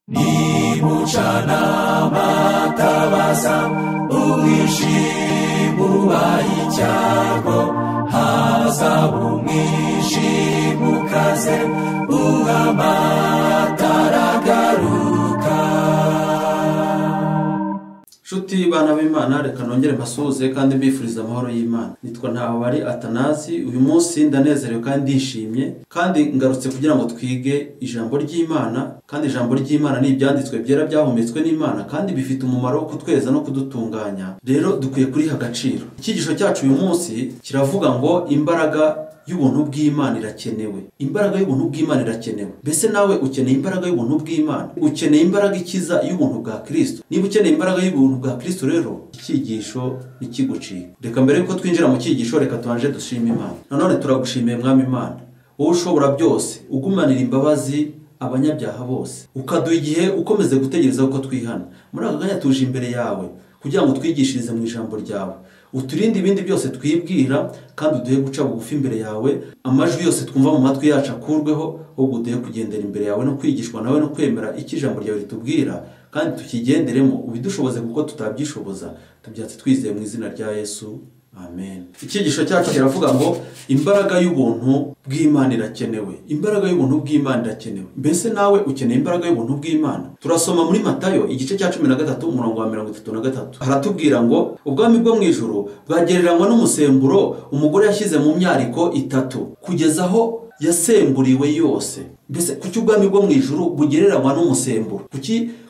Nimucana amatabaza umwijima ubaye icyago, hazaba umwijima ukaze uhamatara agaruka. Nshuti bana b'Imana, reka nongere mbasuhuze kandi mbifuriza amahoro y'Imana. Nitwa Ntahobari Atanazi. Uyu munsi ndanezerewe kandi ndishimye, kandi ngarutse kugira ngo twige ijambo ry'Imana. Kandi ijambo ry'Imana ni ibyanditswe byera byahumetswe n'Imana, kandi bifite umumaro wo kutweza no kudutunganya. Rero dukwiye kuriha agaciro. Icyigisho cyacu uyu munsi kiravuga ngo imbaraga y'ubuntu bw'Imana irakenewe. Imbaraga y'ubuntu bw'Imana irakenewe. Mbese nawe ukeneye imbaraga y'ubuntu bw'Imana? Ukeneye imbaraga ikiza y'ubuntu bwa Kristo? Niba ukeneye imbaraga y'ubuntu bwa Kristo rero, icyigisho nikigucika. Reka mbere yuko twinjira mu cyigisho, reka tubanje dushime Imana. Nanone turagushimiye Mwami Imana, wowe ushobora byose, ugumanira imbabazi abanyabyaha bose, ukaduha igihe ukomeze gutegereza ko twihana. Muri aka kanya tuje imbere yawe kugira ngo twigishirize mu ijambo ryawe, uturinde ibindi byose twibwira, kandi uduhe guca bugufi imbere yawe. Amajwi yose twumva mu matwi yacu akurweho, ahubwo uduhe kugendera imbere yawe no kwigishwa nawe no kwemera icyo ijambo ryawe ritubwira, kandi tukigenderemo, ubidushoboze kuko tutabyishoboza. Tubyatse twizeye mu izina rya Yesu, amen. Icyigisho cyacu kiravuga ngo imbaraga y'ubuntu bw'Imana irakenewe. Imbaraga y'ubuntu bw'Imana irakenewe. Mbese nawe ukeneye imbaraga y'ubuntu bw'Imana? Turasoma muri Matayo igice cya 13 umurongo wa 33. Haratubwira ngo ubwami bwo mu ijuru bwagereranywa n'umusemburo umugore yashyize mu myariko itatu kugeza aho yasemburiwe yose. Mbese kuki ubwami bwo mu ijuru bugereranywa n'umusemburo?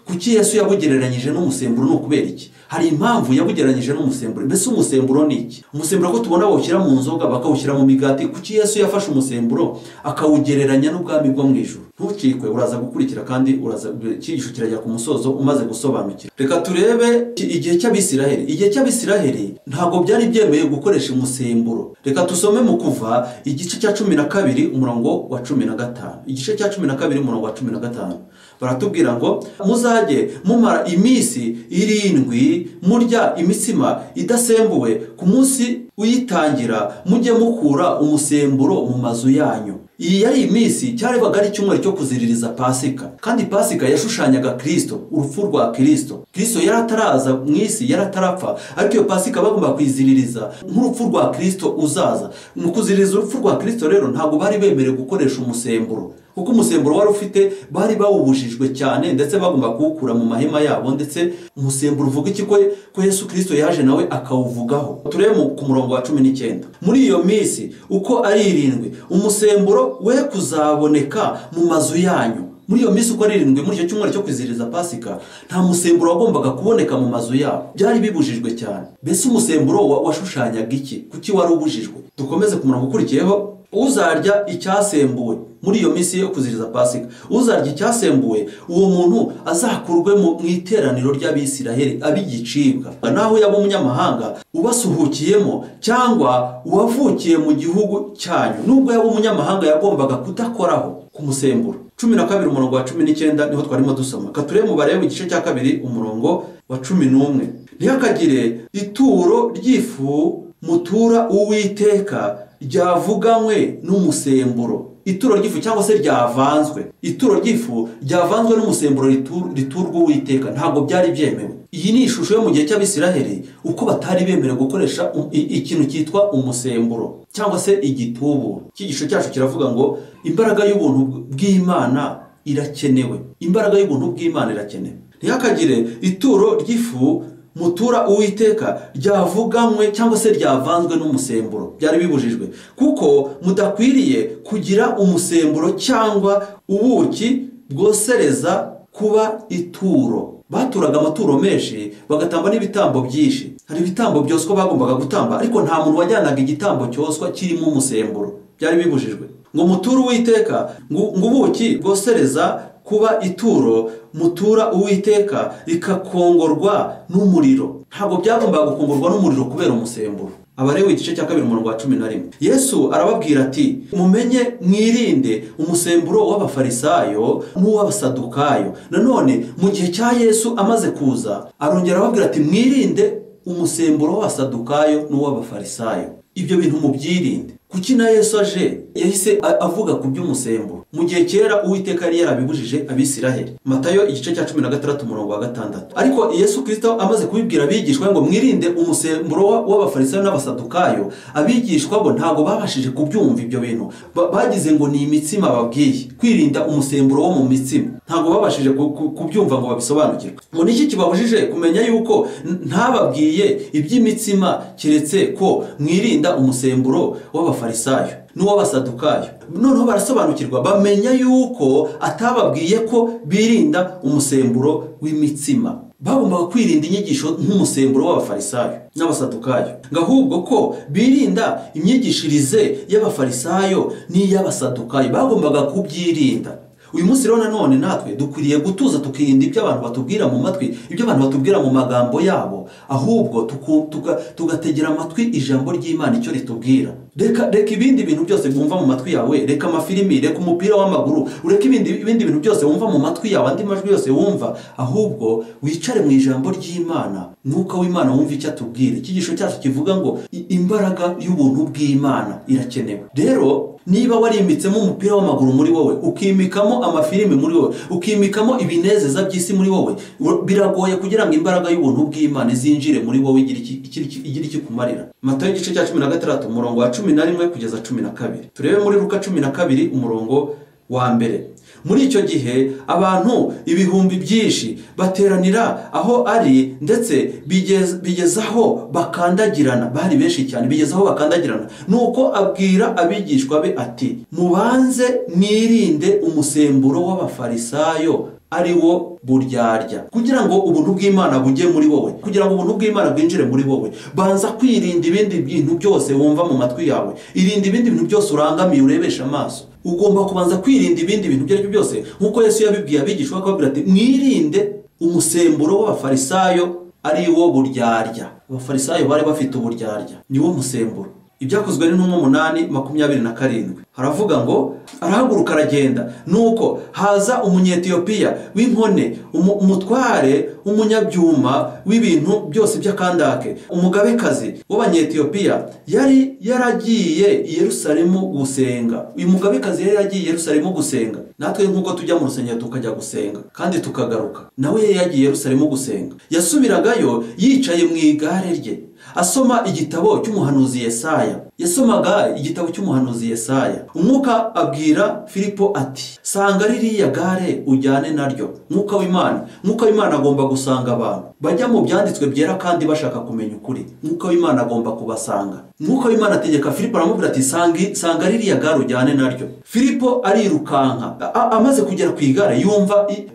Kuki Yesu yabugereranyije n'umusemburo? Ni ukubera iki? Hari impamvu yabugereranyije n'umusemburo. Mbese umusemburo ni iki? Umusemburo ko tubona bawushyira mu nzoga, bakawushyira mu migati, kuki Yesu yafashe umusemburo akawugereranya n'ubwami bwo mu ijuru? Ntucikwe, uraza gukurikira kandi uraza icyigisho kirajya ku musozo umaze gusobanukira. Reka turebe igihe cy'Abisiraheli. Igihe cy'Abisiraheli ntabwo byari byemeye gukoresha umusemburo. Reka tusome mu Kuva igice cya 12 umurongo wa 15. Igice cya 12 umurongo wa 15. Baratubwira ngo muzajye mumara iminsi 7 murya imitsima idasembuwe, ku munsi uyitangira mujye mukura umusemburo mu mazu yanyu. Iyi yari iminsi cyarebaga ari icyumweru cyo kuziririza Pasika, kandi Pasika yashushanyaga Kristo, urupfu rwa Kristo. Kristo yarataraza mu isi, yaratarapfa, ariko iyo Pasika bagomba kuyiziririza nk'urupfu rwa Kristo uzaza. Mu kuziririza urupfu rwa Kristo rero ntabwo bari bemerewe gukoresha umusemburo, kuko umusemburo wari ufite bari bawubujijwe cyane, ndetse bagomba kuwukura mu mahema yabo. Ndetse umusemburo uvuga iki? Ko Yesu Kristo yaje nawe akawuvugaho. Turebe ku murongo wa 19. Muri iyo minsi uko ari 7 umusemburo we kuzaboneka mu mazu yanyu. Muri iyo minsi uko ari 7, muri icyo cyumweru cyo kwizihiriza Pasika, nta musemburo wagombaga kuboneka mu mazu yabo, byari bibujijwe cyane. Mbese umusemburo washushanyaga iki? Kuki wari ubujijwe? Dukomeze ku murongo ukurikiyeho. Uzarya icyasembuwe muri iyo minsi yo kuziriza Pasika, uzarya icyasembuwe, uwo muntu azakurwe mu iteraniro ry'Abisiraheli ab'igicibwa, naho yaba umunyamahanga ubasuhukiyemo cyangwa uwavukiye mu gihugu cyanyu. Nubwo yaba umunyamahanga yagombaga kudakoraho ku musemburo. 12 umurongo wa 19 niho twarimo dusoma. Kature mu Balewi igice cya 2 umurongo wa 11. Ntihakagire ituro ry'ifu mutura Uwiteka ryavuganywe n'umusemburo. Ituro ry'ifu cyangwa se ryavanzwe, ituro ry'ifu ryavanzwe n'umusemburo riturwa Uwiteka, ntabwo byari byemewe. Iyi ni ishusho yo mu gihe cy'Abisiraheli, uko batari bemerewe gukoresha ikintu cyitwa umusemburo cyangwa se igituburo. Icyigisho cyacu kiravuga ngo imbaraga y'ubuntu bw'Imana irakenewe. Imbaraga y'ubuntu bw'Imana irakenewe. Ntihakagire ituro ry'ifu mutura Uwiteka ryavuganywe cyangwa se ryavanzwe n'umusemburo, byari bibujijwe, kuko mudakwiriye kugira umusemburo cyangwa ubuki bwosereza kuba ituro. Baturaga amaturo menshi, bagatamba n'ibitambo byinshi. Hari ibitambo byoswa bagombaga gutamba, ariko nta muntu wajyanaga igitambo cyoswa kirimo umusemburo, byari bibujijwe. Ngo muture Uwiteka ngo ubuki bwosereza kuba ituro mutura Uwiteka rikakongorwa n'umuriro. Ntabwo byagombaga gukongorwa n'umuriro kubera umusemburo. Abalewi igice cya 2 umurongo wa 11. Yesu arababwira ati mumenye mwirinde umusemburo w'abafarisayo n'uw'abasadukayo. Nanone mu gihe cya Yesu amaze kuza arongera arababwira ati mwirinde umusemburo w'abasadukayo n'uw'abafarisayo. Ibyo bintu mubyirinde. Kuki na Yesu aje yahise avuga ku by'umusemburo mu gihe kera Uwiteka yari yarabibujije Abisiraheli. Matayo igice cya 16 umurongo wa 6. Ariko Yesu Kristo amaze kubibwira abigishwa ngo mwirinde umusemburo w'Abafarisayo n'Abasadukayo, abigishwa bo ntago babashije kubyumva ibyo bintu. Bagize ngo ni imitsima babwiye, kwirinda umusemburo wo mu mitsima. Ntago babashije kubyumva ngo babisobanukirwe. Ngo niki kibabujije kumenya yuko ntababwiye iby'imitsima keretse ko mwirinda umusemburo w'Abafarisayo n'uw'Abasadukayo? Noneho barasobanukirwa bamenya yuko atababwiye ko birinda umusemburo w'imitsima. Bagombaga kwirinda inyigisho nk'umusemburo w'Abafarisayo n'Abasadukayo, ngahubwo ko birinda imyigishirize y'Abafarisayo n'iy'Abasadukayo. Bagombaga kubyirinda. Uyu munsi rero nanone natwe dukwiriye gutuza tukirinda ibyo abantu batubwira mu matwi, ibyo abantu batubwira mu magambo yabo, ahubwo tugategera amatwi ijambo ry'Imana icyo ritubwira. Reka ibindi bintu byose wumva mu matwi yawe, reka amafilimi, reka umupira w'amaguru, ureke ibindi bintu byose wumva mu matwi yawe, andi majwi yose wumva, ahubwo wicare mu ijambo ry'Imana, Mwuka w'Imana wumva icyo atubwira. Icyigisho cyacu kivuga ngo imbaraga y'ubuntu bw'Imana irakenewe. Rero niba warimitsemo umupira w'amaguru muri wowe, ukimikamo amafilimi muri wowe, ukimikamo ibinezeza by'isi muri wowe, biragoye kugira ngo imbaraga y'ubuntu bw'Imana izinjire muri wowe igire ikikumarira. Matayo igice cya 16 umurongo wa 11 kugeza 12. Turebe muri Luka 12 umurongo wa 1. Muri icyo gihe abantu ibihumbi byinshi bateranira aho ari, ndetse bigezaho bakandagirana. Bari benshi cyane, bigezaho bakandagirana. Nuko abwira abigishwa be ati: mubanze mwirinde umusemburo w'Abafarisayo ari wo buryarya. Kugira ngo ubuntu bw'Imana bujye muri wowe, kugira ngo ubuntu bw'Imana bwinjire muri wowe, banza kwirinda ibindi bintu byose wumva mu matwi yawe, irinda ibindi bintu byose urangamiye urebesha amaso. Ugomba kubanza kwirinda ibindi bintu ibyo aribyo byose, nkuko Yesu yabibwiye abigishwa akababwira ati: mwirinde umusemburo w'Abafarisayo ari wo buryarya. Abafarisayo bari bafite uburyarya, ni wo musemburo. Ibyakozwe n'intumwa 8:27 haravuga ngo arahaguruka aragenda, nuko haza Umunyetiyopiya w'inkone, umutware w'umunyabyuma w'ibintu byose by'akandake, umugabekazi w'Abanyetiyopiya, yari yaragiye i Yerusalemu gusenga. Uyu mugabekazi yari yaragiye i Yerusalemu gusenga. Natwe nkuko tujya mu rusengero tukajya gusenga kandi tukagaruka, nawe yari yagiye i Yerusalemu gusenga. Yasubiragayo yicaye mu igare rye asoma igitabo cy'umuhanuzi Yesaya. Yasomaga igitabo cy'umuhanuzi Yesaya. Umwuka abwira Filipo ati: sanga ririya gare ujyane naryo. Mwuka w'Imana agomba gusanga abantu bajya mu byanditswe byera kandi bashaka kumenya ukuri. Mwuka w'Imana agomba kubasanga. Mwuka w'Imana ategeka Filipo aramubwira ati: sanga ririya gare ujyane naryo. Filipo arirukanka. Amaze kugera ku igare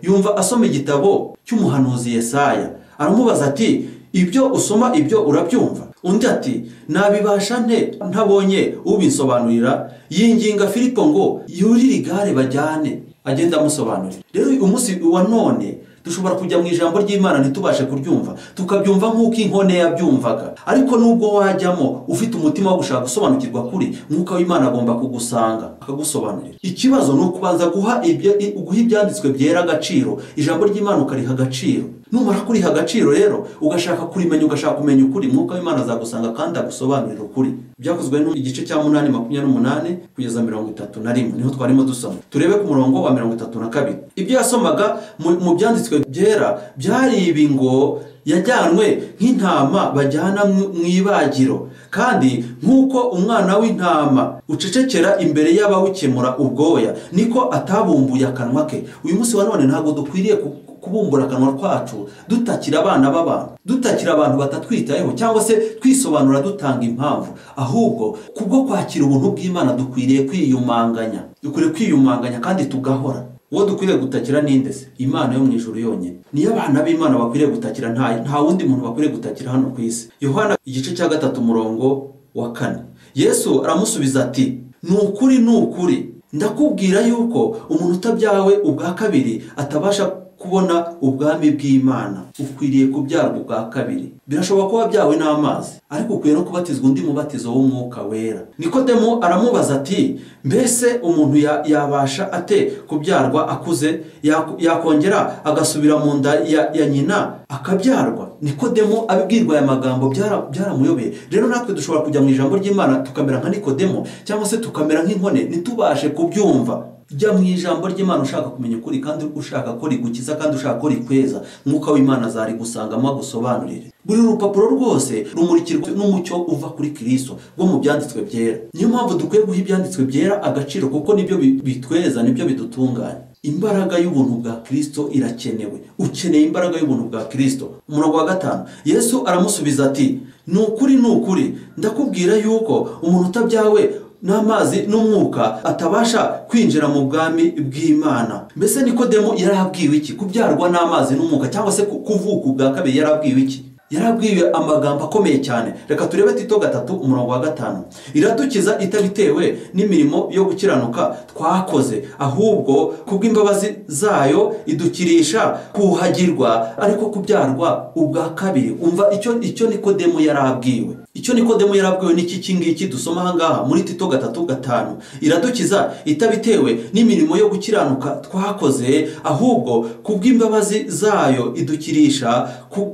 yumva asoma igitabo cy'umuhanuzi Yesaya. Aramubaza ati: ibyo usoma ibyo urabyumva? Undi ati: nabibasha nte ntabonye ubinsobanurira? Yinginga Filipo ngo yurire igare bajyane, agenda amusobanurira. Rero umunsi wa none dushobora kujya mu ijambo ry'Imana ntitubashe kuryumva, tukabyumva nk'uko inkone yabyumvaga. Ariko nubwo wajyamo ufite umutima wo gushaka gusobanukirwa kuri, Mwuka w'Imana agomba kugusanga akagusobanurira. Ikibazo ni ukubanza guha ibyanditswe byera agaciro, ijambo ry'Imana ukariha agaciro. Numara kuriha agaciro rero ugashaka kurimenya, ugashaka kumenya ukuri, Mwuka w'Imana azagusanga kandi agusobanurira ukuri. Byakozwe igice cya 8:28 kugeza 31 niho twarimo dusoma. Turebe ku murongo wa 32. Ibyo yasomaga mu byanditswe byera byari ibi ngo yajyanwe nk'intama bajyana mu ibagiro, kandi nk'uko umwana w'intama ucecekera imbere y'abawukemura ubwoya, niko atabumbuye akanwa ke. Uyu munsi wa none ntabwo dukwiriye kubumbura akanwa kwacu dutakira abana b'abantu, dutakira abantu batatwitayeho, cyangwa se twisobanura dutanga impamvu. Ahubwo kubwo kwakira ubuntu bw'Imana dukwiriye kwiyumanganya, dukwiriye kwiyumanganya kandi tugahora. Uwo dukwiriye gutakira ninde se? Imana yo mu ijuru yonyine. Niyo abana b'Imana bakwiriye gutakira, nta wundi muntu bakwiriye gutakira hano ku isi. Yohana igice cya 3 umurongo wa 4. Yesu aramusubiza ati: ni ukuri ni ukuri ndakubwira yuko umuntu utabyawe ubwa kabiri atabasha kubona ubwami bw'Imana. Ukwiriye kubyarwa ubwa kabiri. Birashoboka ko wabyawe n'amazi, ariko ukwiye no kubatizwa undi mubatizo w'umwuka wera. Nikodemo aramubaza ati mbese umuntu yabasha ate kubyarwa akuze, yakongera agasubira mu nda ya nyina akabyarwa? Nikodemo abibwirwa aya magambo byaramuyobeye. Rero natwe dushobora kujya mu ijambo ry'Imana tukamera nka Nikodemo, cyangwa se tukamera nk'inkone ntitubashe kubyumva. Jya mu ijambo ry'Imana ushaka kumenya ukuri, kandi ushaka ko rigukiza, kandi ushaka ko rikweza. Mwuka w'Imana azarigusangamo agusobanurire. Buri rupapuro rwose rumurikirwa n'umucyo uva kuri Kristo rwo mu byanditswe byera. Niyo mpamvu dukwiye guha ibyanditswe byera agaciro, kuko nibyo bitweza, nibyo bidutunganya. Imbaraga y'ubuntu bwa Kristo irakenewe. Ukeneye imbaraga y'ubuntu bwa Kristo. Umurongo wa 5, Yesu aramusubiza ati ni ukuri ni ukuri ndakubwira yuko umuntu utabyawe n'amazi n'umwuka atabasha kwinjira mu bwami bw'Imana. Mbese Nikodemo yarabwiwe iki? Kubyarwa n'amazi n'umwuka cyangwa se kuvuka ubwa kabiri yarabwiwe iki? Yarabwiwe amagambo akomeye cyane. Reka turebe Tito 3 umurongo wa 5. Iradukiza itabitewe n'imirimo yo gukiranuka twakoze, ahubwo kubw'imbabazi zayo idukirisha kuhagirwa, ariko kubyarwa ubwa kabiri. Umva icyo Nikodemo yarabwiwe. Icyo Nikodemo yarabwiwe n'iki ngiki dusoma aha ngaha muri Tito 3:5. Iradukiza itabitewe n'imirimo yo gukiranuka twakoze, ahubwo kubw'imbabazi zayo idukirisha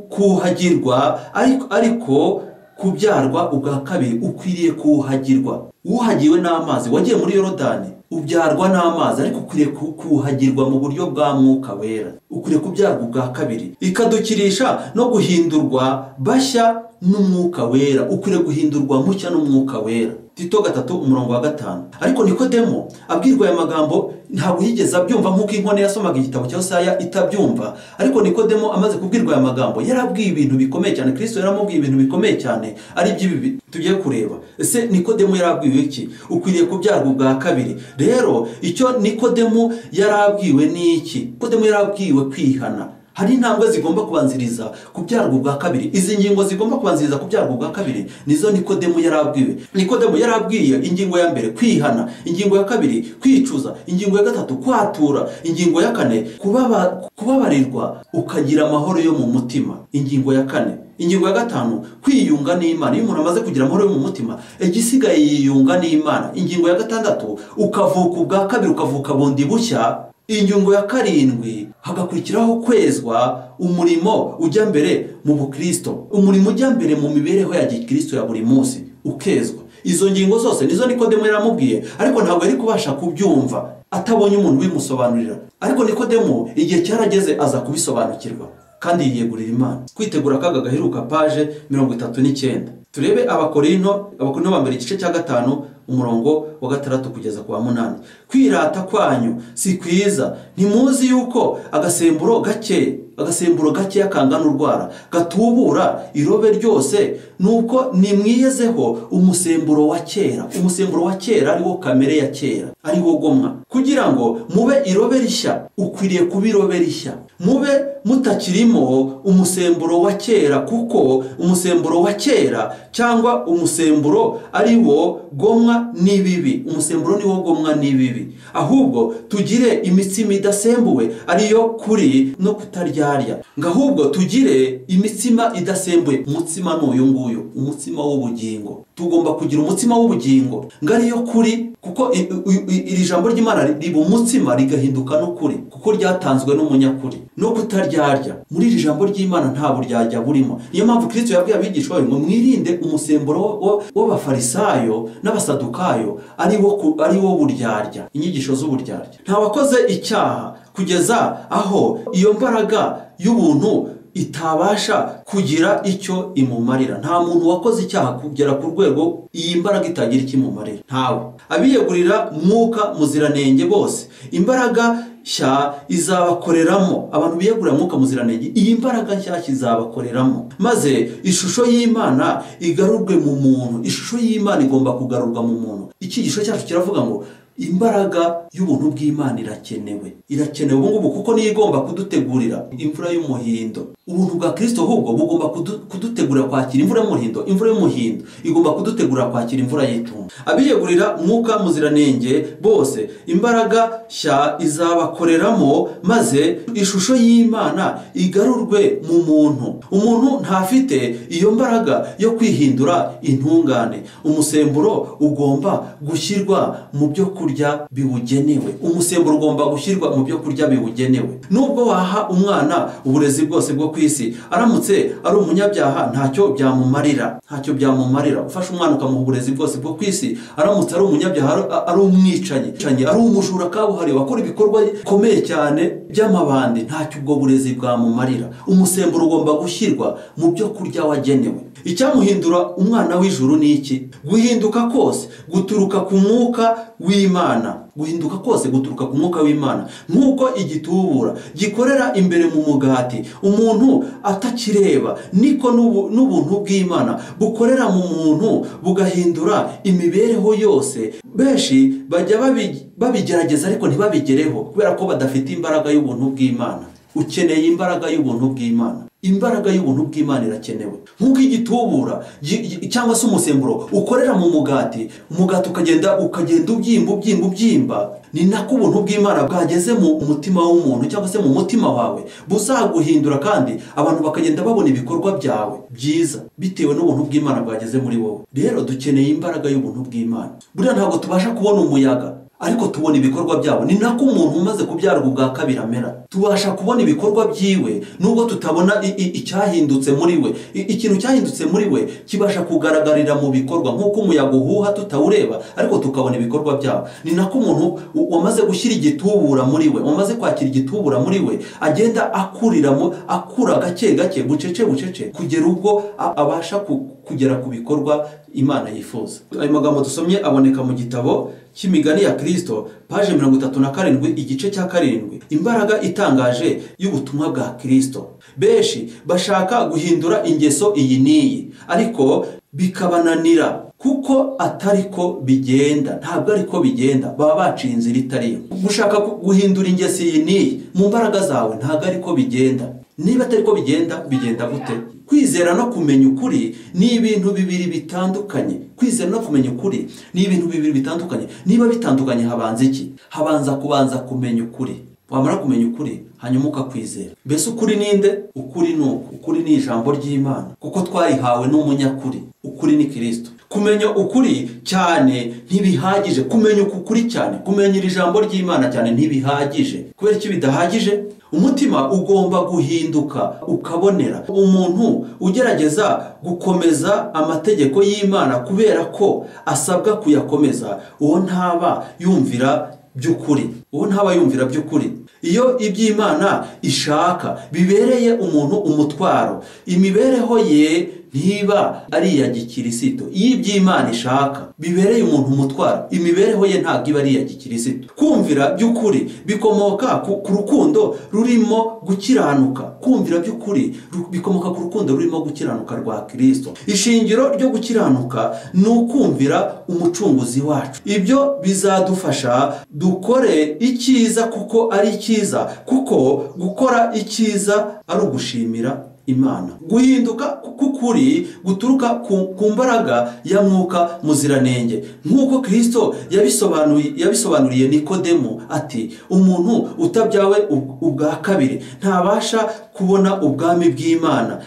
kuhagirwa, ariko kubyarwa ubwa kabiri. Ukwiriye kuhagirwa. Uhagiwe n'amazi, wagiye muri Yorodani ubyarwa n'amazi, ariko ukwiriye kuhagirwa mu buryo bwa mwuka wera. Ukwiriye kubyarwa ubwa kabiri. Ikadukirisha no guhindurwa bashya n'umwuka wera. Ukwiriye guhindurwa mushya n'umwuka wera. Tito 3 umurongo wa 5. Ariko Nikodemo abwirwa aya magambo ntabwo yigeze abyumva, nk'uko inkone yasomaga igitabo cya Yesaya itabyumva. Ariko Nikodemo amaze kubwirwa aya magambo yarabwiye ibintu bikomeye cyane. Kristo yaramubwiye ibintu bikomeye cyane, ari by'ibi tugiye kureba. Ese Nikodemo yarabwiwe iki? Ukwiriye kubyarwa ubwa kabiri. Rero icyo Nikodemo yarabwiwe ni iki? Nikodemo yarabwiwe kwihana. Hari intambwe zigomba kubanziriza kubyarwa ubwa kabiri. Izi ngingo zigomba kubanziriza kubyarwa ubwa kabiri nizo Nikodemo yarabwiwe. Nikodemo yarabwiye ingingo ya mbere kwihana, ingingo ya kabiri kwicuza, ingingo ya gatatu kwatura, ingingo ya kane kubabarirwa ukagira amahoro yo mu mutima, ingingo ya kane. Ingingo ya gatanu kwiyunga n'Imana. Iyo umuntu amaze kugira amahoro yo mu mutima, igisigaye yiyunga n'Imana. Ingingo ya gatandatu ukavuka ubwa kabiri, ukavuka bundi bushya. Ingingo ya karindwi hagakurikiraho kwezwa, umurimo ujya mbere mu bukristo, umurimo ujya mbere mu mibereho ya gikristo ya buri munsi, ukezwa. Izo ngingo zose nizo Nikodemo yaramubwiye, ariko ntabwo yari kubasha kubyumva atabonye umuntu ubimusobanurira. Ariko Nikodemo igihe cyarageze aza kubisobanukirwa kandi yiyegurira Imana. Kwitegura akaga gaheruka, page 39. Turebe Abakorinto ba mbere igice cya 5 umurongo wa 6 kugeza ku wa 8. Kwirata kwanyu si kwiza. Ntimuzi yuko agasemburo gake kangana urwara gatubura irobe ryose? Nuko nimwiyezeho umusemburo wa kera. Umusemburo wa kera ari wo kamere ya kera, ari wo gomwa, kugira ngo mube irobe rishya. Ukwiriye kuba irobe rishya, mube mutakirimo umusemburo wa kera, kuko umusemburo wa kera cyangwa umusemburo ari wo gomwa n'ibibi. Umusemburo ni wo gomwa n'ibibi. Ahubwo tugire imitsima idasembuwe, ariyo kuri no kutaryarya. Ngahubwo tugire imitsima idasembuye. Umutsima ni uyu nguyu, umutsima w'ubugingo. Tugomba kugira umutsima w'ubugingo, ngariyo kuri, kuko iri jambo ry'Imana riba umutsima rigahinduka n'ukuri, kuko ryatanzwe n'umunyakuri. No kutaryarya. Muri iri jambo ry'Imana nta buryarya burimo. Niyo mpamvu Kristo yabwiye abigishwa be ngo mwirinde umusemburo w'abafarisayo n'abasadukayo, ari wo buryarya, inyigisho z'uburyarya. Nta wakoze icyaha kugeza aho iyo mbaraga y'ubuntu itabasha kugira icyo imumarira. Nta muntu wakoze icyaha kugera ku rwego iyi mbaraga itagira icyo imumarira. Ntawe. Abiyegurira mwuka muziranenge bose, imbaraga nshya izabakoreramo. Abantu biyegurira mwuka muziranenge, iyi mbaraga nshya izabakoreramo, maze ishusho y'Imana igarurwe mu muntu. Ishusho y'Imana igomba kugarurwa mu muntu. Icyigisho cyacu kiravuga ngo imbaraga y'ubuntu bw'Imana irakenewe. Irakenewe ubu ngubu, kuko niyo igomba kudutegurira imvura y'umuhindo. Ubuntu bwa Kristo ahubwo bugomba kudutegura kwakira imvura y'umuhindo. Imvura y'umuhindo igomba kudutegura kwakira imvura y'itumba. Abiyegurira Mwuka Muziranenge bose imbaraga nshya izabakoreramo, maze ishusho y'Imana igarurwe mu muntu. Umuntu ntafite iyo mbaraga yo kwihindura intungane. Umusemburo ugomba gushyirwa mu byo kurya biwugenewe. Umusemburo ugomba gushyirwa mu byo kurya biwugenewe. Nubwo waha umwana uburezi bwose bwo ku isi, aramutse ari umunyabyaha ntacyo byamumarira. Ntacyo byamumarira. Ufashe umwana ukamuha uburezi bwose bwo ku isi, aramutse ari umunyabyaha, ari umwicanyi, ari umujura kabuhariwe, akora ibikorwa bikomeye cyane by'amabandi, ntacyo ubwo burezi bwamumarira. Umusemburo ugomba gushyirwa mu byo kurya wagenewe. Icyamuhindura umwana w'ijuru ni iki? Guhinduka kose guturuka ku mwuka w'Imana. Guhinduka kose guturuka ku mwuka w'Imana. Nk'uko igitubura gikorera imbere mu mugati umuntu atakireba, niko n'ubuntu bw'Imana bukorera mu muntu bugahindura imibereho yose. Benshi bajya babigerageza ariko ntibabigereho kubera ko badafite imbaraga y'ubuntu bw'Imana. Ukeneye imbaraga y'ubuntu bw'Imana. Imbaraga y'ubuntu bw'Imana irakenewe. Nk'uko igitubura cyangwa se umusemburo ukorera mu mugati, umugati ukagenda ubyimba ubyimba ubyimba, ni nako ubuntu bw'Imana bwageze mu mutima w'umuntu cyangwa se mu mutima wawe buzaguhindura, kandi abantu bakagenda babona ibikorwa byawe byiza bitewe n'ubuntu bw'Imana bwageze muri wowe. Rero dukeneye imbaraga y'ubuntu bw'Imana. Buriya ntabwo tubasha kubona umuyaga, ariko tubona ibikorwa byabo. Ni nako umuntu umaze kubyarwa ubwa kabiri amera. Tubasha kubona ibikorwa byiwe nubwo tutabona icyahindutse muri we. Ikintu cyahindutse muri we kibasha kugaragarira mu bikorwa, nk'uko umuyaga uhuha tutawureba ariko tukabona ibikorwa byabo. Ni nako umuntu wamaze gushyira igitubura muri we, wamaze kwakira igitubura muri we, agenda akuriramo, akura gake gake, bucece bucece, kugera ubwo abasha kugera ku bikorwa Imana yifuza. Ayo magambo dusomye aboneka mu gitabo cy'imigani ya Kristo, paje 37, igice cya 7. Imbaraga itangaje y'ubutumwa bwa Kristo. Benshi bashaka guhindura ingeso iyi n'iyi, ariko bikabananira kuko atariko bigenda. Ntabwo ariko bigenda, baba baciye inzira itariyo. Gushaka guhindura ingeso iyi n'iyi mu mbaraga zawe ntabwo ariko bigenda. Niba atariko bigenda, bigenda gute? Kwizera no kumenya ukuri ni ibintu bibiri bitandukanye. Kwizera no kumenya ukuri ni ibintu bibiri bitandukanye. Niba bitandukanye habanza iki? Habanza kubanza kumenya ukuri. Wamara kumenya ukuri hanyuma ukakwizera. Mbese ukuri ninde? Ukuri ni uku. Ukuri ni ijambo ry'Imana, kuko twarihawe n'umunyakuri. Ukuri ni Kristo. Kumenya ukuri cyane ntibihagije. Kumenya ukuri cyane, kumenya iri jambo ry'Imana cyane ntibihagije. Kubera iki bidahagije? Umutima ugomba guhinduka ukabonera. Umuntu ugerageza gukomeza amategeko y'Imana kubera ko asabwa kuyakomeza, uwo ntaba yumvira by'ukuri. Uwo ntaba yumvira by'ukuri. Iyo iby'Imana ishaka bibereye umuntu umutwaro, imibereho ye ntiba ari iya gikirisito. Iyo iby'Imana ishaka bibereye umuntu umutwaro, imibereho ye ntabwo iba ari iya gikirisito. Kumvira by'ukuri bikomoka ku rukundo rurimo gukiranuka. Kumvira by'ukuri bikomoka ku rukundo rurimo gukiranuka rwa Kristo. Ishingiro ryo gukiranuka ni ukumvira umucunguzi wacu. Ibyo bizadufasha dukore icyiza kuko ari icyiza, kuko gukora icyiza ari ugushimira Imana. Guhinduka k'ukuri guturuka ku mbaraga ya Mwuka Muziranenge, nk'uko Kristo yabisobanuriye Nikodemo ati: umuntu utabyawe ubwa kabiri ntabasha kubona ubwami bw'Imana.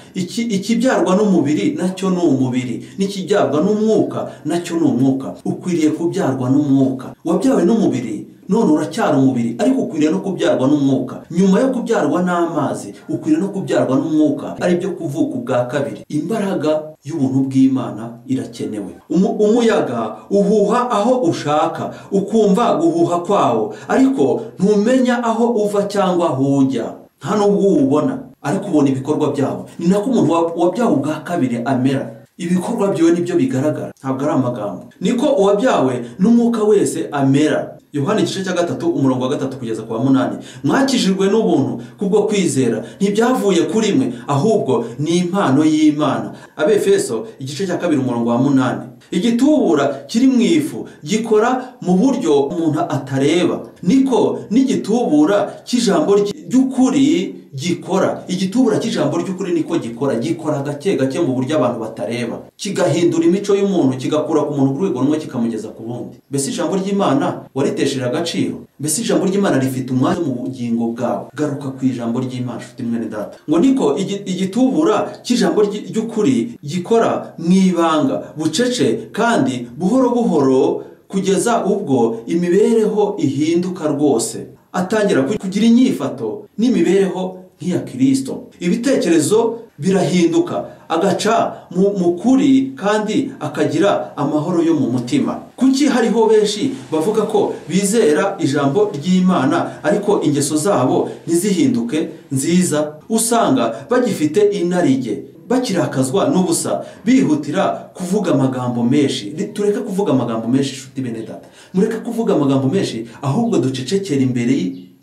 Ikibyarwa n'umubiri nacyo ni umubiri, n'ikibyarwa n'umwuka nacyo ni umwuka. Ukwiriye kubyarwa n'umwuka. Wabyawe n'umubiri none uracyari umubiri, ariko ukwiriye no kubyarwa n'umwuka. Nyuma yo kubyarwa n'amazi ukwiriye no kubyarwa n'umwuka, ari byo kuvuka ubwa kabiri. Imbaraga y'ubuntu bw'Imana irakenewe. Umuyaga uhuha aho ushaka, ukumva guhuha kwawo, ariko ntumenya aho uva cyangwa aho ujya, nta nubwo uwubona, ariko ubona ibikorwa byawo. Ni nako umuntu wabyawe ubwa kabiri amera. Ibikorwa byawe nibyo bigaragara, ntabwo ari amagambo. Niko uwabyawe n'umwuka wese amera. Yohana igice cya 3 umurongo wa 3 kugeza ku wa 8. Mwakijijwe n'ubuntu kubwo kwizera, ntibyavuye kuri mwe, ahubwo ni impano y'Imana. Abefeso igice cya 2 umurongo wa 8. Igitubura kiri mu ifu gikora mu buryo umuntu atareba, niko n'igitubura cy'ijambo ry'ukuri gikora. Igitubura cy'ijambo ry'ukuri niko gikora, gikora gake gake mu buryo abantu batareba, kigahindura imico y'umuntu, kigakura ku muntu ku rwego rumwe kikamugeza ku rundi. Mbese ijambo ry'Imana waritesheje agaciro? Mbese ijambo ry'Imana rifite umwanya mu bugingo bwawe? Garuka ku ijambo ry'Imana nshuti mwene data. Ngo niko igitubura cy'ijambo ry'ukuri gikora mu ibanga, bucece kandi buhoro buhoro, kugeza ubwo imibereho ihinduka rwose. Atangira kugira inyifato n'imibereho nk'iya Kristo. Ibitekerezo birahinduka, agaca mu kuri kandi akagira amahoro yo mu mutima. Kuki hariho benshi bavuga ko bizera ijambo ry'Imana ariko ingeso zabo ntizihinduke nziza? Usanga bagifite inarijye, bakirakazwa n'ubusa, bihutira kuvuga amagambo menshi. Tureke kuvuga amagambo menshi nshuti bene data, mureke kuvuga amagambo menshi, ahubwo ducecekere imbere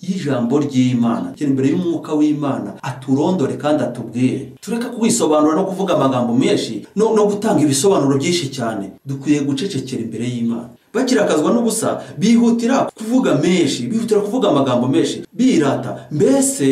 y'ijambo ry'Imana, imbere y'umwuka w'Imana, aturondore kandi atubwire. Tureke kuwisobanura no kuvuga amagambo menshi no gutanga ibisobanuro byinshi cyane. Dukwiye gucecekera imbere y'Imana. Bakirakazwa n'ubusa, bihutira kuvuga menshi, bihutira kuvuga amagambo menshi, birata, mbese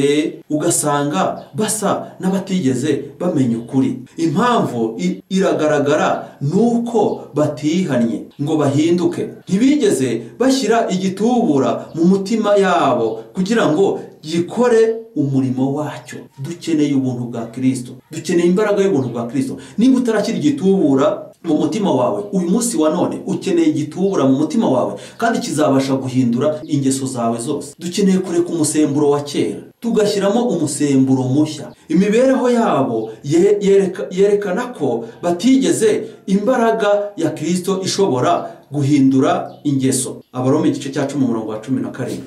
ugasanga basa n'abatigeze bamenya ukuri. Impamvu iragaragara nuko batihannye ngo bahinduke. Ntibigeze bashyira igitubura mu mutima yabo kugira ngo gikore umurimo wacyo. Dukeneye ubuntu bwa Kristo, dukeneye imbaraga y'ubuntu bwa Kristo. Niba utarakira igitubura mu mutima wawe uyu munsi wa none, ukeneye igitubura mu mutima wawe kandi kizabasha guhindura ingeso zawe zose. Dukeneye kureka umusemburo wa kera tugashyiramo umusemburo mushya. Imibereho yabo yerekana ko batigeze imbaraga ya Kristo ishobora guhindura ingeso. Abaroma igice cya 10 umurongo wa 17.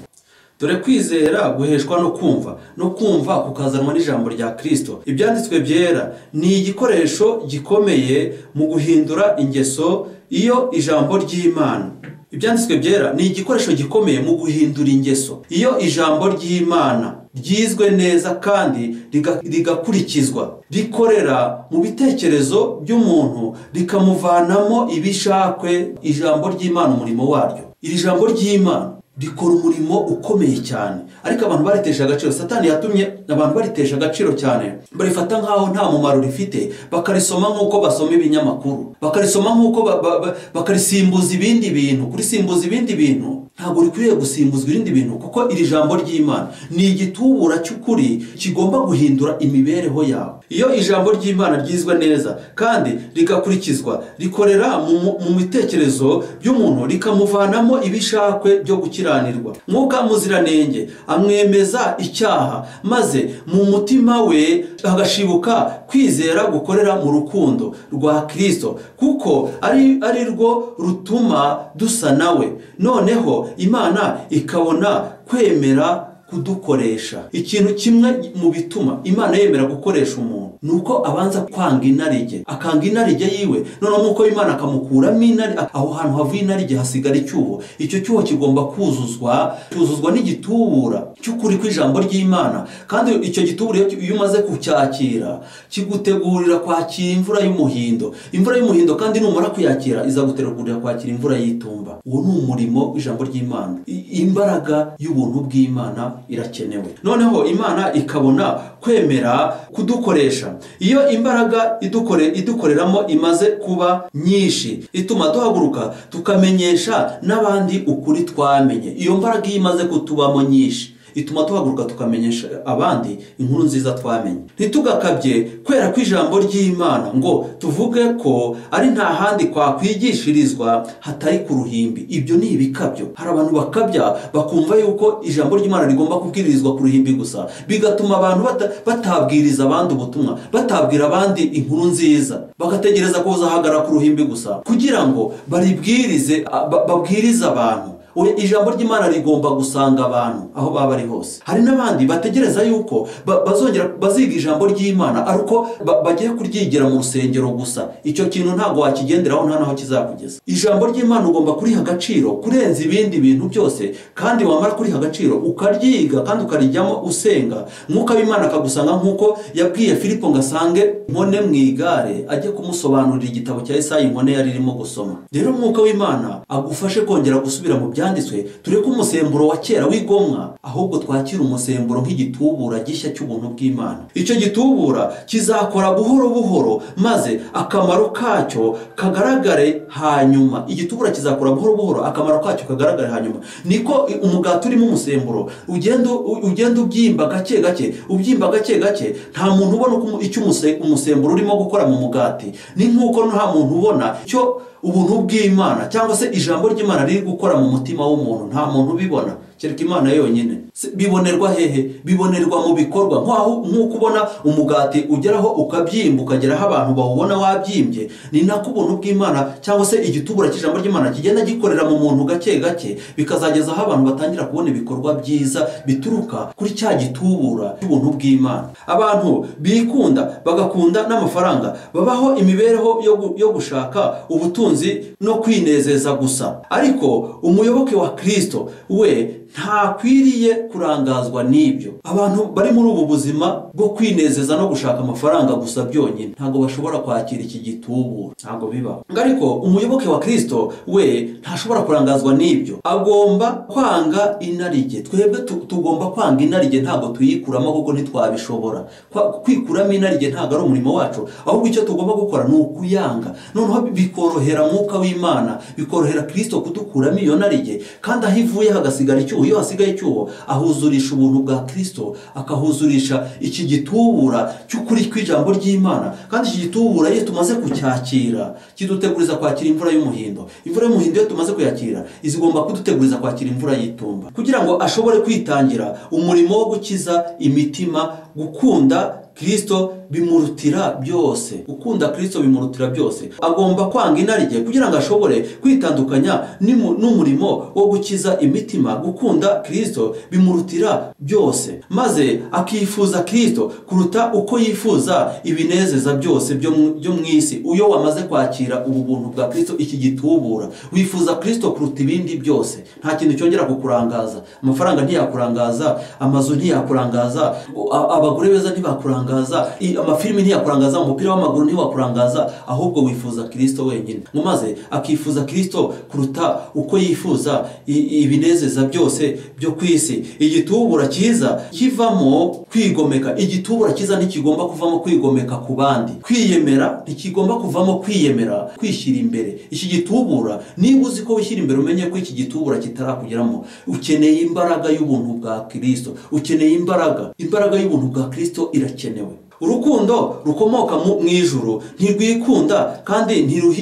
Dore kwizera guheshwa no kumva, no kumva kukazanwa n'ijambo rya Kristo. Ibyanditswe byera ni igikoresho gikomeye mu guhindura ingeso. Iyo ijambo ry'Imana, ibyanditswe byera ni igikoresho gikomeye mu guhindura ingeso. Iyo ijambo ry'Imana ryizwe neza kandi rigakurikizwa, rikorera mu bitekerezo by'umuntu, rikamuvanamo ibishakwe. Ijambo ry'Imana umurimo waryo, iri jambo ry'Imana rikora umurimo ukomeye cyane, ariko abantu baritesha agaciro. Satani yatumye abantu baritesha agaciro cyane, barifata nkaho nta mumaro rifite, bakarisoma nkuko basoma ibinyamakuru, bakarisoma nkuko bakarisimbuza ibindi bintu. Kurisimbuza ibindi bintu ntabwo rikwiriye gusimbuzwa ibindi bintu, kuko iri jambo ry'Imana ni igitubura cy'ukuri kigomba guhindura imibereho yawe. Iyo ijambo ry'Imana ryizwe neza kandi rigakurikizwa, rikorera mu bitekerezo by'umuntu, rikamuvanamo ibishakwe byo gukiranirwa. Mwuka muziranenge amwemeza icyaha, maze mu mutima we hagashibuka kwizera gukorera mu rukundo rwa Kristo, kuko ari rwo rutuma dusa nawe. Noneho Imana ikabona kwemera kudukoresha. Ikintu kimwe mu bituma Imana yemera gukoresha umuntu nuko abanza kwanga inarijye, akanga inarijye yiwe, none nuko Imana akamukuramo inari. Aho hantu havuye inarijye hasigara icyuho. Icyo cyuho kigomba kuzuzwa, kuzuzwa n'igitubura cy'ukuri kw'ijambo ry'Imana. Kandi icyo gitubura iyo umaze kucyakira kigutegurira kwakira imvura y'umuhindo. Imvura y'umuhindo kandi numara kuyakira izagutegurira kwakira imvura y'itumba. Uwo ni umurimo w'ijambo ry'Imana. Imbaraga y'ubuntu bw'Imana irakenewe. Noneho Imana ikabona kwemera kudukoresha. Iyo imbaraga idukoreramo imaze kuba nyinshi, ituma duhaguruka tukamenyesha n'abandi ukuri twamenye. Iyo mbaraga iyo imaze kutubamo nyinshi, ituma duhaguruka tukamenyesha abandi inkuru nziza twamenye. Ntitugakabye kwera kw'ijambo ry'Imana ngo tuvuge ko ari nta handi kwakwigishirizwa hatari ku ruhimbi. Ibyo ni ibikabyo. Hari abantu bakabya bakumva yuko ijambo ry'Imana rigomba kubwirizwa ku ruhimbi gusa, bigatuma abantu batabwiriza abandi ubutumwa, batabwira abandi inkuru nziza, bagategereza kuzahagarara ku ruhimbi gusa kugira ngo baribwirize, babwirize abantu. Ijambo ry'Imana rigomba gusanga abantu aho baba bari hose. Hari n'abandi bategereza yuko bazongera baziga ijambo ry'Imana ariko bagiye kuryigira mu rusengero gusa. Icyo kintu ntago wakigenderaho, nta naho kizakugeza. Ijambo ry'Imana ugomba kuriha agaciro kurenza ibindi bintu byose, kandi wamara kuriha agaciro ukaryiga kandi ukarijyamo usenga. Mwuka w'Imana akagusanga nkuko yabwiye Filipo ngo asange inkone mu igare ajye kumusobanurira igitabo cya Yesaya inkone yari irimo gusoma. Rero Mwuka w'Imana agufashe kongera gusubira mu byanditswe, tureke umusemburo wa kera w'igomwa, ahubwo twakire umusemburo nk'igitubura gishya cy'ubuntu bw'Imana. Icyo gitubura kizakora buhoro buhoro maze akamaro kacyo kagaragare hanyuma. Igitubura kizakora buhoro buhoro akamaro kacyo kagaragare hanyuma. Niko umugati urimo umusemburo ugenda ubyimba gake gake, ubyimba gake gake, nta muntu ubona icyo umusemburo urimo gukora mu mugati. Ni nkuko nta muntu ubona icyo ubuntu bw'Imana cyangwa se ijambo ry'Imana riri gukora mu mutima w'umuntu, nta muntu ubibona kereka Imana yonyine. Bibonerwa hehe? Bibonerwa mu bikorwa. Nk'uko ubona umugati ugeraho ukabyimba ukageraho abantu bawubona wabyimbye, ni nako ubuntu bw'Imana cyangwa se igitubura cy'ijambo ry'Imana kigenda gikorera mu muntu gake gake, bikazageza aho abantu batangira kubona ibikorwa byiza bituruka kuri cya gitubura cy'ubuntu bw'Imana. Abantu bikunda bagakunda n'amafaranga, babaho imibereho yo gushaka ubutunzi no kwinezeza gusa. Ariko umuyoboke wa Kristo we ntakwiriye kurangazwa n'ibyo. Abantu bari muri ubu buzima bwo kwinezeza no gushaka amafaranga gusa byonyine ntabwo bashobora kwakira iki gitubura, ntabwo bibaho. Ariko umuyoboke wa Kristo we ntashobora kurangazwa n'ibyo, agomba kwanga inarijye. Twebwe tugomba kwanga inarijye, ntabwo tuyikuramo kuko ntitwabishobora. Kwikuramo inarijye ntabwo ari umurimo wacu, ahubwo icyo tugomba gukora ni ukuyanga. Noneho bikorohera Mwuka w'Imana, bikorohera Kristo kudukuramo iyo narijye, kandi aho ivuye hagasigara icyuho. Iyo hasigaye icyuho ahuzurisha ubuntu bwa Kristo, akahuzurisha iki gitubura cy'ukuri kw'ijambo ry'Imana. Kandi iki gitubura iyo tumaze kucyakira kiduteguriza kwakira imvura y'umuhindo. Imvura y'umuhindo iyo tumaze kuyakira izigomba kuduteguriza kwakira imvura y'itumba, kugira ngo ashobore kwitangira umurimo wo gukiza imitima. Gukunda Kristo bimurutira byose. Gukunda Kristo bimurutira byose. Agomba kwanga inarijye kugira ngo ashobore kwitandukanya n'umurimo wo gukiza imitima. Gukunda Kristo bimurutira byose, maze akifuza Kristo kuruta uko yifuza ibinezeza byose byo mu isi. Uyo wamaze kwakira ubu buntu bwa Kristo, iki gitubura, wifuza Kristo kuruta ibindi byose. Nta kintu cyongera kukurangaza. Amafaranga ntiyakurangaza, amazu ntiyakurangaza, abagore beza ntibakurangaza, amafilimi ntiyakurangaza, umupira w'amaguru ntiwakurangaza, ahubwo wifuza Kristo wenyine. Maze akifuza Kristo kuruta uko yifuza ibinezeza byose byo ku isi. Igitubura cyiza kivamo kwigomeka. Igitubura cyiza ntikigomba kuvamo kwigomeka ku bandi. Kwiyemera ntikigomba kuvamo kwiyemera, kwishyira imbere. Iki gitubura, niba uzi ko wishyira imbere, umenye ko iki gitubura kitarakugeramo. Ukeneye imbaraga y'ubuntu bwa Kristo, ukeneye imbaraga y'ubuntu bwa Kristo irakenewe. Urukundo rukomoka mu ijuru ntirwikunda kandi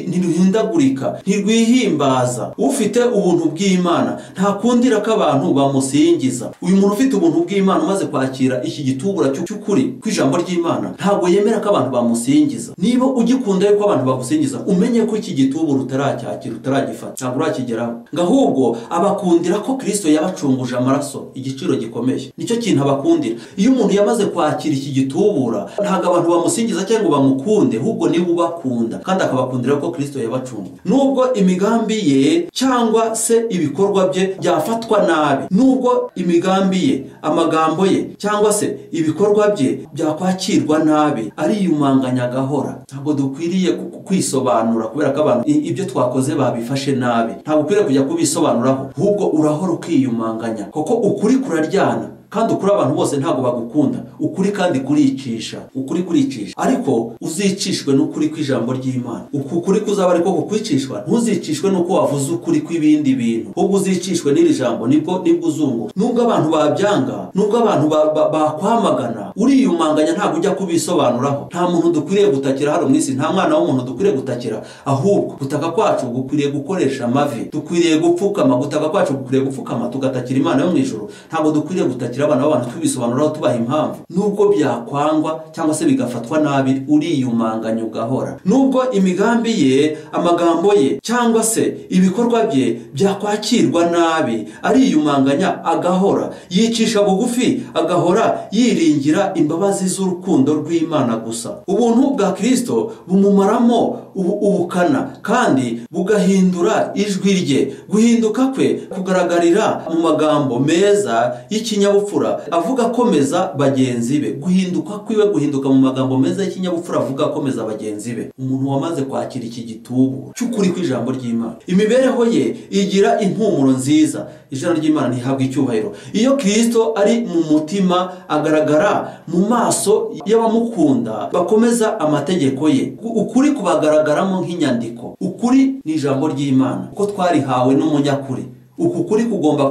ntiruhindagurika, ntirwihimbaza. Ufite ubuntu bw'Imana ntakundira ko abantu bamusingiza. Uyu muntu ufite ubuntu bw'Imana umaze kwakira iki gitubura cy'ukuri kw'ijambo ry'Imana ntabwo yemera ko abantu bamusingiza. Niba ugikunda yuko abantu bagusingiza, umenye ko iki gitubura utaracyakira, utaragifata, ntabwo urakigeraho. Ahubwo abakundira ko Kristo yabacunguje amaraso, igiciro gikomeye. Nicyo kintu abakundira. Iyo umuntu yamaze kwakira iki gitubura, ntabwo abantu bamusingiza cyangwa bamukunde, ahubwo niwe ubakunda kandi akabakundira ko Kristo yabacunguye. Nubwo imigambi ye cyangwa se ibikorwa bye byafatwa nabi, nubwo imigambi ye, amagambo ye cyangwa se ibikorwa bye byakwakirwa nabi, ariyumanganya agahora. Ntabwo dukwiriye kwisobanura kubera ko abantu ibyo twakoze babifashe nabi. Ntabwo ukwiriye kujya kubisobanuraho, ahubwo urahora ukiyumanganya, kuko ukuri kuraryana. Kandi ukuri abantu bose ntabwo bagukunda. Ukuri kandi kuricisha, ukuri kuricisha. Ariko uzicishwe n'ukuri kw'ijambo ry'Imana. Uku kuri kuzaba ariko kukwicishwa, ntuzicishwe nuko wavuze ukuri kw'ibindi bintu, ahubwo uzicishwe n'iri jambo, nibwo uzungu. Nubwo abantu babyanga, nubwo abantu bakwamagana, uriyumanganya, ntabwo ujya kubisobanuraho. Nta muntu dukwiriye gutakira hano mu isi, nta mwana w'umuntu dukwiriye gutakira, ahubwo gutaka kwacu gukwiriye gukoresha amavi, dukwiriye gupfukama. Gutaka kwacu gukwiriye gupfukama tugatakira Imana yo mu ijuru. Ntabwo dukwiriye gutakira abana b'abantu tubisobanuraho tubaha impamvu. Nubwo byakwangwa cyangwa se bigafatwa nabi, uriyumanganya ugahora. Nubwo imigambi ye, amagambo ye cyangwa se ibikorwa bye byakwakirwa nabi, ariyumanganya agahora, yicisha bugufi agahora, yiringira imbabazi z'urukundo rw'Imana gusa. Ubuntu bwa Kristo bumumaramo ubukana kandi bugahindura ijwi rye. Guhinduka kwe kugaragarira mu magambo meza y'ikinyabupfura y'ikinyabupfura avuga akomeza bagenzi be. Guhinduka kwiwe, guhinduka mu magambo meza y'ikinyabupfura avuga akomeza bagenzi be. Umuntu wamaze kwakira iki gitubura cy'ukuri kw'ijambo ry'Imana, imibereho ye igira impumuro nziza. Ijambo ry'Imana ntihabwa icyubahiro. Iyo Kristo ari mu mutima agaragara mu maso y'abamukunda bakomeza amategeko ye. Ukuri kubagaragaramo nk'inyandiko. Ukuri ni ijambo ry'Imana kuko twarihawe n'umunyakuri. Uku kuri kugomba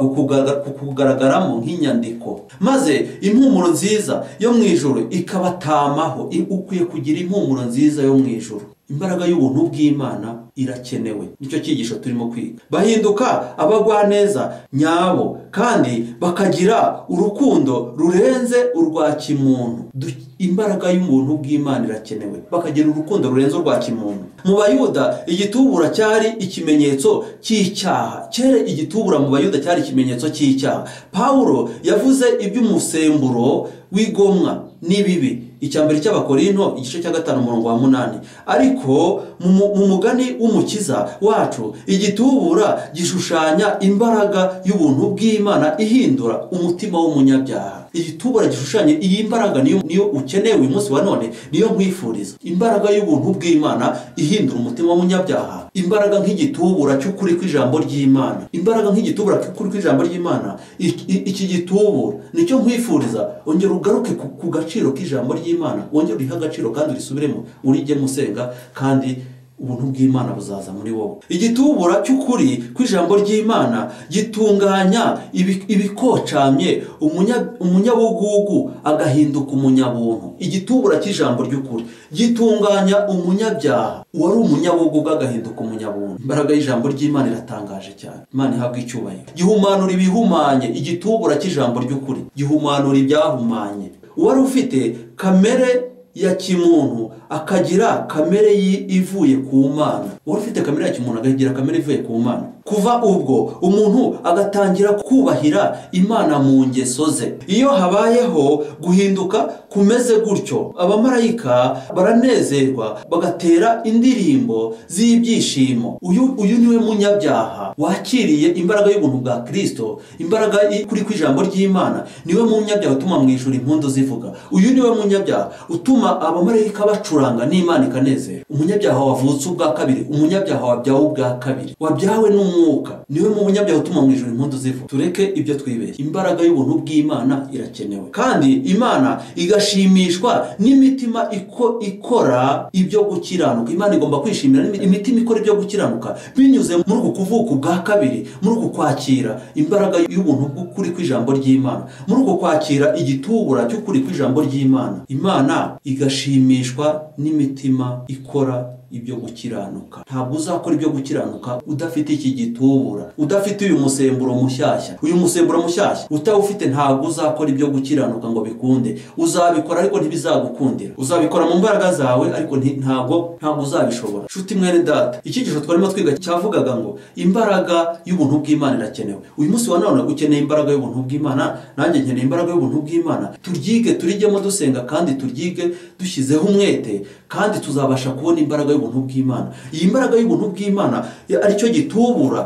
kukugaragaramo nk'inyandiko, maze impumuro nziza yo mu ijuru ikabatamaho. Ukwiye kugira impumuro nziza yo mu ijuru. Imbaraga y'ubuntu bw'Imana irakenewe. Nicyo cyigisho turimo kwiga. Bahinduka abagwaneza nyabo kandi bakagira urukundo rurenze urwa kimuntu. Imbaraga y'ubuntu bw'Imana irakenewe, bakagira urukundo rurenze urwa kimuntu. Mu Bayuda igitubura cyari ikimenyetso cy'icyaha. Kera igitubura mu Bayuda cyari ikimenyetso cy'icyaha. Pawulo yavuze iby'umusemburo w'igomwa n'ibibi. Icyambere cy'Abakorinto igice cya 5 umurongo wa 8. Ariko mu mugani w'umukiza wacu igitubura gishushanya imbaraga y'ubuntu bw'Imana ihindura umutima w'umunyabyaha. Igitubura gishushanya iyi mbaraga niyo ukeneye uyu munsi wa none, niyo nkwifuriza. Imbaraga y'ubuntu bw'Imana ihindura umutima w'umunyabyaha. Imbaraga nk'igitubura cy'ukuri kw'ijambo ry'Imana. Imbaraga nk'igitubura cy'ukuri kw'ijambo ry'Imana. Iki gitubura nicyo nkwifuriza. Ongera ugaruke ku gaciro k'ijambo ry'Imana, wongere urihe agaciro kandi urisubiremo, urijye musenga, kandi ubuntu bw'Imana buzaza muri wowe. Igitubura cy'ukuri kw'ijambo ry'Imana gitunganya ibikocamye, umunyabugugu agahinduka umunyabuntu. Igitubura cy'ijambo ry'ukuri gitunganya umunyabyaha uwari umunyabugugu agahinduka umunyabuntu. Imbaraga y'ijambo ry'Imana iratangaje cyane. Imana ihabwa icyubahiro. Gihumanura ibihumanye. Igitubura cy'ijambo ry'ukuri gihumanura ibyahumanye. Uwari ufite kamere ya kimuntu akagira kamere ivuye ku Mana. Uwari ufite kamere ya kimuntu akagira kamere ivuye ku Mana. Kuva ubwo umuntu agatangira kubahira Imana mu ngeso ze. Iyo habayeho guhinduka kumeze gutyo, abamarayika baranezerwa bagatera indirimbo z'ibyishimo. Uyu niwe munyabyaha wakiriye imbaraga y'ubuntu bwa Kristo, imbaraga kuri kw'ijambo ry'Imana. Niwe munyabyaha utuma mu ijuru impundu zivuga. Uyu niwe munyabyaha utuma abamarayika bacuranga n'Imana ikanezera. Umunyabyaha wavutse ubwa kabiri, umunyabyaha wabyawe ubwa kabiri, wabyawe n'umwuka, niwe munyabyaha utuma mu ijuru impundu zivuga. Tureke ibyo twibeshye. Imbaraga y'ubuntu bw'Imana irakenewe, kandi Imana igashimishwa n'imitima ikora ibyo gukiranuka. Imana igomba kwishimira imitima ikora ibyo gukiranuka binyuze muri uku kuvuka ubwa kabiri, muri uku kwakira imbaraga y'ubuntu bw'ukuri kw'ijambo ry'Imana, muri uku kwakira igitubura cy'ukuri kw'ijambo ry'Imana. Imana igashimishwa n'imitima ikora ibyo gukiranuka. Ntabwo uzakora ibyo gukiranuka udafite iki gitubura, udafite uyu musemburo mushyashya. Uyu musemburo mushyashya utawufite ntabwo uzakora ibyo gukiranuka ngo bikunde. Uzabikora ariko ntibizagukundira. Uzabikora mu mbaraga zawe ariko ntabwo uzabishobora. Nshuti mwene data, icyigisho twarimo twiga cyavugaga ngo imbaraga y'ubuntu bw'Imana irakenewe. Uyu munsi wa none ukeneye imbaraga y'ubuntu bw'Imana, nanjye nkeneye imbaraga y'ubuntu bw'Imana. Turyige, turijyemo dusenga, kandi turyige dushyizeho umwete, kandi tuzabasha kubona imbaraga y'ubuntu bw'Imana. Iyi mbaraga y'ubuntu bw'Imana aricyo gitubura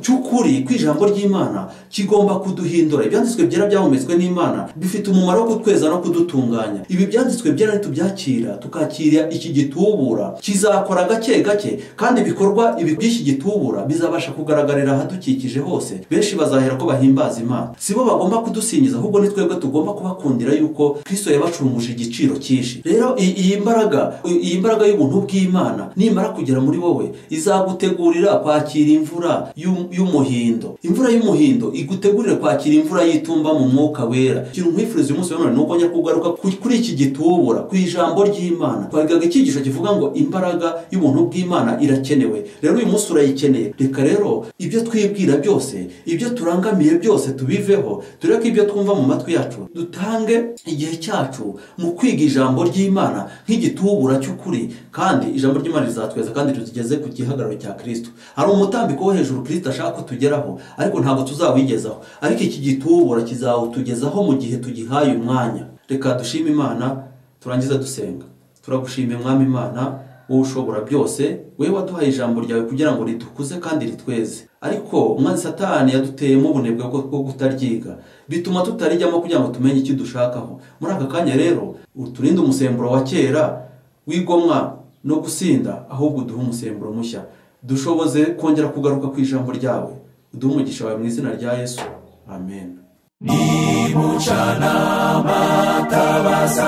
cy'ukuri kw'ijambo ry'Imana kigomba kuduhindura. Ibyanditswe byera byahumetswe n'Imana bifite umumaro wo kutweza no kudutunganya. Ibi byanditswe byera nitubyakira, tukakira iki gitubura, kizakora gake gake, kandi ibikorwa ibi by'iki gitubura bizabasha kugaragarira ahadukikije hose. Benshi bazahera ko bahimbaza Imana. Sibo bagomba kudusingiza, ahubwo ni twebwe tugomba kubakundira yuko Kristo yabacunguje igiciro cyinshi. Rero iyi mbaraga y'ubuntu bw'Imana nimara kugera muri wowe, izagutegurira kwakira imvura y'umuhindo. Imvura y'umuhindo igutegurire kwakira imvura y'itumba mu mwuka wera. Ikintu nkwifuriza uyu munsi wa none nuko njya kugaruka kuri iki gitubura ku ijambo ry'Imana. Twagigaga icyigisho kivuga ngo imbaraga y'ubuntu bw'Imana irakenewe. Rero uyu munsi urayikeneye. Reka rero ibyo twibwira byose, ibyo turangamiye byose tubiveho, tureke ibyo twumva mu matwi yacu, dutange igihe cyacu mu kwiga ijambo ry'Imana nk'igitubura cy'ukuri, kandi ijambo ry'Imana rizatweza kandi tugeze ku gihagararo cya Kristo. Hari umutambiko wo hejuru Kristo ashaka ko tugeraho, ariko ntabwo tuzawigezaho. Ariko iki gitubura kizawutugezaho mu gihe tugihaye umwanya. Reka dushime Imana, turangiza dusenga. Turagushimiye Mwami Imana Wowe ushobora byose, wowe waduhaye ijambo ryawe kugira ngo ridukuze kandi ritweze. Ariko umwanzi Satani yaduteyemo ubunebwe bwo kutaryiga, bituma tutarijyamo kugira ngo tumenye icyo dushakaho. Muri aka kanya rero uturinde umusemburo wa kera wigomwa no gusinda, ahubwo uduhe umusemburo mushya, dushoboze kongera kugaruka ku ijambo ryawe. Uduhe umugisha wawe mu izina rya Yesu, amen. Nimucana amatabaza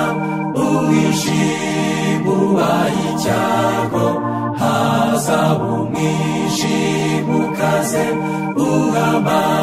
umwijima ubaye icyago, hazaba umwijima ukaze uhambaye.